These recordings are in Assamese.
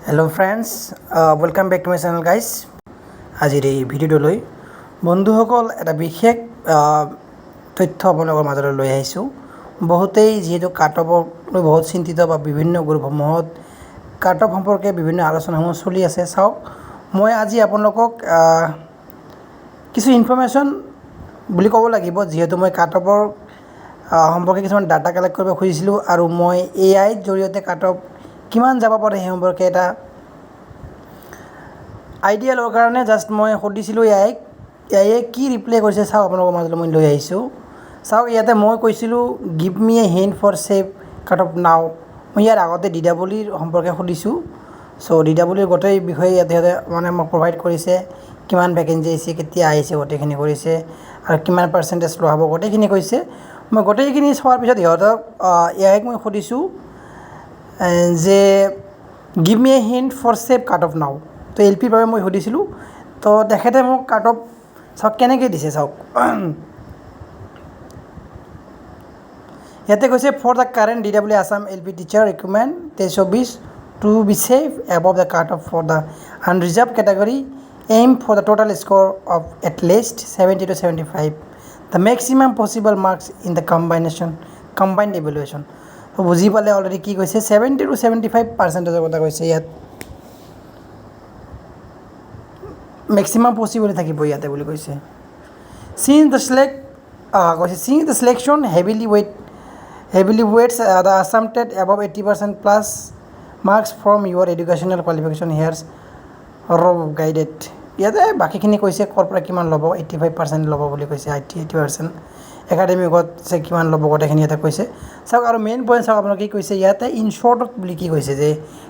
Hello friends, welcome back to my channel, guys. আজিৰ এই ভিডিঅ'টোলৈ বন্ধুসকল এটা বিশেষ তথ্য আপোনালোকৰ মাজলৈ লৈ আহিছোঁ। বহুতেই যিহেতু কাট অফক লৈ বহুত চিন্তিত বা বিভিন্ন গ্ৰুপসমূহত কাট অফ সম্পৰ্কে বিভিন্ন আলোচনাসমূহ চলি আছে। চাওক, মই আজি আপোনালোকক কিছু ইনফৰ্মেশ্যন বুলি ক'ব লাগিব, যিহেতু মই কাট অফৰ সম্পৰ্কে কিছুমান ডাটা কালেক্ট কৰিব খুজিছিলোঁ আৰু মই এ আইৰ জৰিয়তে কাট অফ কিমান যাব পাৰে সেই সম্পৰ্কে এটা আইডিয়া লোৱাৰ কাৰণে জাষ্ট মই সুধিছিলোঁ এ আইক। এ আইয়ে কি ৰিপ্লাই কৰিছে চাওক, আপোনালোকৰ মাজলৈ মই লৈ আহিছোঁ। চাওক, ইয়াতে মই কৈছিলোঁ, "Give me a hint for safe cut off now." মই ইয়াৰ আগতে ডি ডাবল ইৰ সম্পৰ্কে সুধিছোঁ। চ' ডি ডাবল ইৰ গোটেই বিষয়ে ইয়াতে সিহঁতে মানে মোক প্ৰভাইড কৰিছে। কিমান ভেকেঞ্চি আহিছে, কেতিয়া আহিছে, গোটেইখিনি কৰিছে আৰু কিমান পাৰ্চেণ্টেজ লোৱা হ'ব গোটেইখিনি কৈছে। মই গোটেইখিনি চোৱাৰ পিছত সিহঁতক এ আইক মই সুধিছোঁ যে "Give me a hint for safe cut off now." তো এল পিৰ বাবে মই সুধিছিলোঁ। তো তেখেতে মোক কাট অফ চাওক কেনেকৈ দিছে। চাওক, ইয়াতে কৈছে, "For the current DEE Assam LP teacher recruitment 23-24, to be safe above the cut off for the unreserved category, aim for the total score of at least 70 to 75, the maximum possible marks in the combined evaluation." তো বুজি পালে অলৰেডি কি কৈছে। 70 টু 75 পাৰ্চেণ্টেজৰ কথা কৈছে ইয়াত। মেক্সিমাম পচিবল থাকিব ইয়াতে বুলি কৈছে। চিন্স the select কৈছে, "Since the selection heavily weights the Assam TET above 80% plus marks from your educational qualification, here's rough guidance." ইয়াতে বাকীখিনি কৈছে, ক'ৰ পৰা কিমান ল'ব, 85% ল'ব বুলি কৈছে, 80% একাডেমিকত কিমান ল'ব, গোটেইখিনি ইয়াতে কৈছে। চাওক, আৰু মেইন পইণ্ট চাওক, আপোনালোকে কি কৈছে ইয়াতে। ইন শ্বৰ্টত বুলি কি কৈছে যে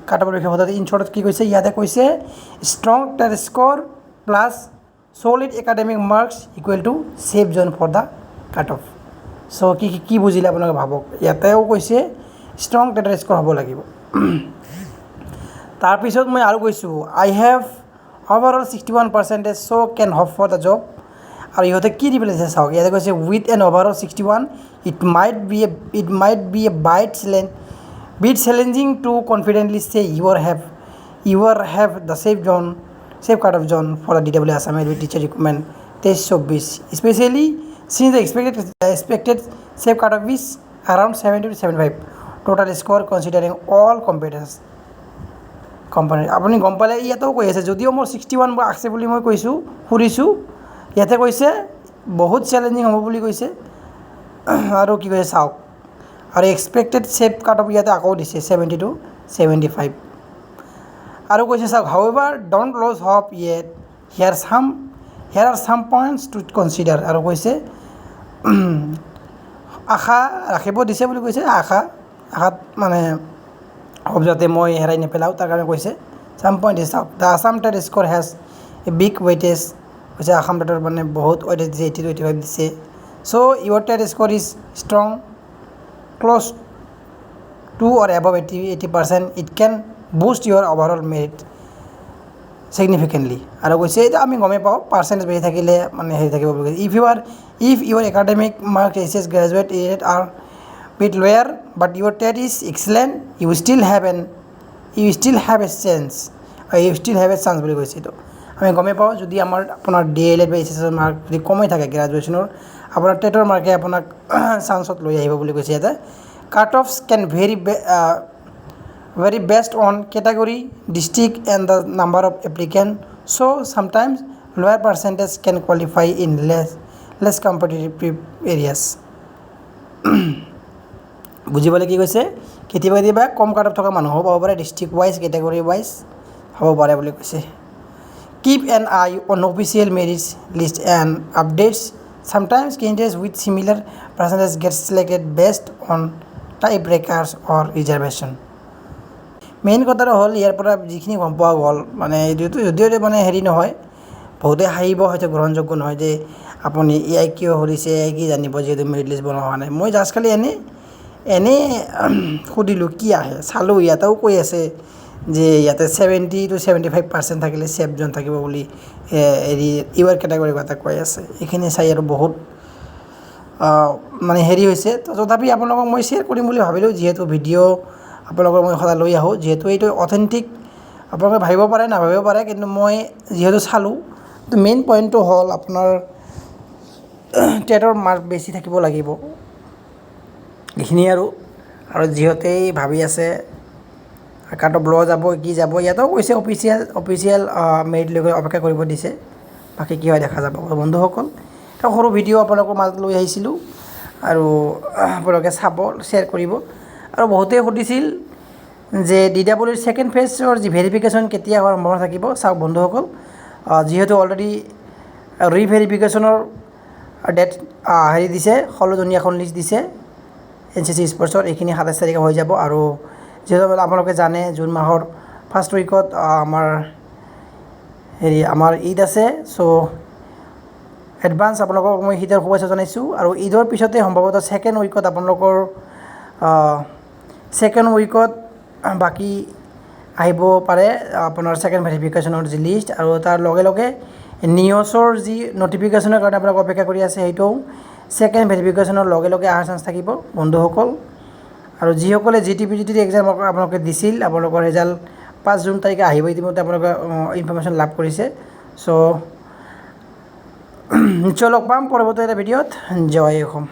কাট অফৰ বিষয়ে ইন শ্বৰ্টত কি কৈছে? ইয়াতে কৈছে, "Strong TET score plus solid academic marks equal to safe zone for the cut off." So কি কি বুজিলে আপোনালোকে ভাবক। ইয়াতেও কৈছে ষ্ট্ৰং টেট স্ক'ৰ হ'ব লাগিব। তাৰপিছত মই আৰু কৈছোঁ, "I have overall 61 percentage, so can hope for the job?" আৰু ইহঁতে কি দি পেলাইছে চাওক। ইয়াতে কৈছে, "With an overall 61, it might be a bit challenging to confidently say you are have the safe cut off zone for the DEE Assam LP teacher recruitment 23-24, specially since the expected safe cut off is around 70 to 75 total score considering all competence component." আপুনি গম পালে, ইয়াতেও কৈ আছে, যদিও মোৰ 61 আছে বুলি মই কৈছোঁ, সুধিছোঁ, ইয়াতে কৈছে বহুত চেলেঞ্জিং হ'ব বুলি কৈছে। আৰু কি কৈছে চাওক। আৰু এক্সপেক্টেড ছেফ কাট অফ ইয়াতে আকৌ দিছে 70 টু 75। আৰু কৈছে চাওক, "However, don't lose hope yet. Here are some points to consider." আৰু কৈছে আশা ৰাখিব দিছে বুলি কৈছে। আশাত মানে হোপ যাতে মই হেৰাই নেপেলাওঁ, তাৰ কাৰণে কৈছে চাম পইণ্ট চাওক। "The Assam TET score has a big weightage." কৈছে আছাম টেটৰ মানে বহুত ৱেইটেজ দিছে, 80 টু 85 দিছে। "So your TET score is strong, close to or above 80%, it can boost your overall merit significantly." আৰু কৈছে, এতিয়া আমি গমেই পাওঁ পাৰ্চেণ্টেজ বেছি থাকিলে মানে হেৰি থাকিব বুলি কৈছে। If your academic mark, HS, graduate rate are bit lower but your TET is excellent, you still have a chance, বুলি কৈছে। এইটো আমি গমেই পাওঁ, যদি আমাৰ আপোনাৰ ডি এল এড বা এইচ এছৰ মাৰ্ক যদি কমেই থাকে গ্ৰেজুৱেশ্যনৰ, আপোনাৰ টেটৰ মাৰ্কে আপোনাক চান্সত লৈ আহিব বুলি কৈছে ইয়াতে। "Cut offs can vary based on category, district and the number of applicant, so sometimes lower percentage can qualify in less competitive areas." বুজি পালে কি কৈছে? কেতিয়াবা কেতিয়াবা কম কাট অফ থকা মানুহো পাব পাৰে, ডিষ্ট্ৰিক্ট ৱাইজ, কেটেগৰী ৱাইজ হ'ব পাৰে বুলি কৈছে। "Keep an eye on official merit list and updates. Sometimes candidates with similar percentage get selected based on tie breakers or reservation." Main কথাটো হ'ল, ইয়াৰ পৰা যিখিনি গম পোৱা গ'ল, মানে এইটোতো যদিও মানে হেৰি নহয়, বহুতে হাঁহিব হয়তো, গ্ৰহণযোগ্য নহয় যে আপুনি এ I কিয় সুধিছে, এ I কি জানিব, যিহেতু মেৰিট লিষ্ট বনোৱা হোৱা নাই। মই জাষ্ট খালি এনেই সুধিলোঁ, কি আহে চালোঁ। ইয়াতেও কৈ আছে যে ইয়াতে 70 টু 75% থাকিলে ছেফ জ'ন থাকিব বুলি, হেৰি ইউ আৰ কেটেগৰীৰ কথা কৈ আছে। এইখিনি চাই আৰু বহুত মানে হেৰি হৈছে। তো তথাপি আপোনালোকক মই শ্বেয়াৰ কৰিম বুলি ভাবিলোঁ, যিহেতু ভিডিঅ' আপোনালোকৰ মই সদায় লৈ আহোঁ, যিহেতু এইটো অথেণ্টিক। আপোনালোকে ভাবিব পাৰে, নাভাবিব পাৰে, কিন্তু মই যিহেতু চালোঁ, মেইন পইণ্টটো হ'ল আপোনাৰ টেটৰ মাৰ্ক বেছি থাকিব লাগিব, এইখিনিয়ে। আৰু যিহঁতেই ভাবি আছে কাট অফ ল' যাব, কি যাব, ইয়াতো কৈছে অফিচিয়েল মেৰিটলৈকে অপেক্ষা কৰিব দিছে। বাকী কি হয় দেখা যাব। বন্ধুসকল, এটা সৰু ভিডিঅ' আপোনালোকৰ মাজত লৈ আহিছিলোঁ আৰু আপোনালোকে চাব, শ্বেয়াৰ কৰিব। আৰু বহুতেই সুধিছিল যে ডি ডাবল ইৰ ছেকেণ্ড ফেজৰ যি ভেৰিফিকেশ্যন কেতিয়া হোৱাৰ সম্ভাৱনা থাকিব। চাওক বন্ধুসকল, যিহেতু অলৰেডি ৰিভেৰিফিকেশ্যনৰ ডেট হেৰি দিছে, 16জনীয়া এখন লিষ্ট দিছে এনচিচি স্পৰ্টছৰ, এইখিনি 27 তাৰিখে হৈ যাব। আৰু যিহেতু আপোনালোকে জানে, জুন মাহৰ ফাৰ্ষ্ট উইকত আমাৰ হেৰি আমাৰ ঈদ আছে। চ' এডভান্স আপোনালোকক মই ঈদৰ শুভেচ্ছা জনাইছোঁ। আৰু ঈদৰ পিছতে সম্ভৱতঃ ছেকেণ্ড উইকত, আপোনালোকৰ ছেকেণ্ড উইকত বাকী আহিব পাৰে আপোনাৰ ছেকেণ্ড ভেৰিফিকেশ্যনৰ যি লিষ্ট। আৰু তাৰ লগে লগে নিয়ছৰ যি নটিফিকেশ্যনৰ কাৰণে আপোনালোকে অপেক্ষা কৰি আছে, সেইটোও ছেকেণ্ড ভেৰিফিকেশ্যনৰ লগে লগে অহাৰ চান্স থাকিব বন্ধুসকল। আৰু যিসকলে জিটি পিজিটিৰ এক্সাম আপোনালোকে দিছিল, আপোনালোকৰ ৰিজাল্ট 5 জুন তাৰিখে আহিব, ইতিমধ্যে আপোনালোকে ইনফৰ্মেশ্যন লাভ কৰিছে। চ' নিশ্চয় লগ পাম পৰৱৰ্তী এটা ভিডিঅ'ত। জয় অসম।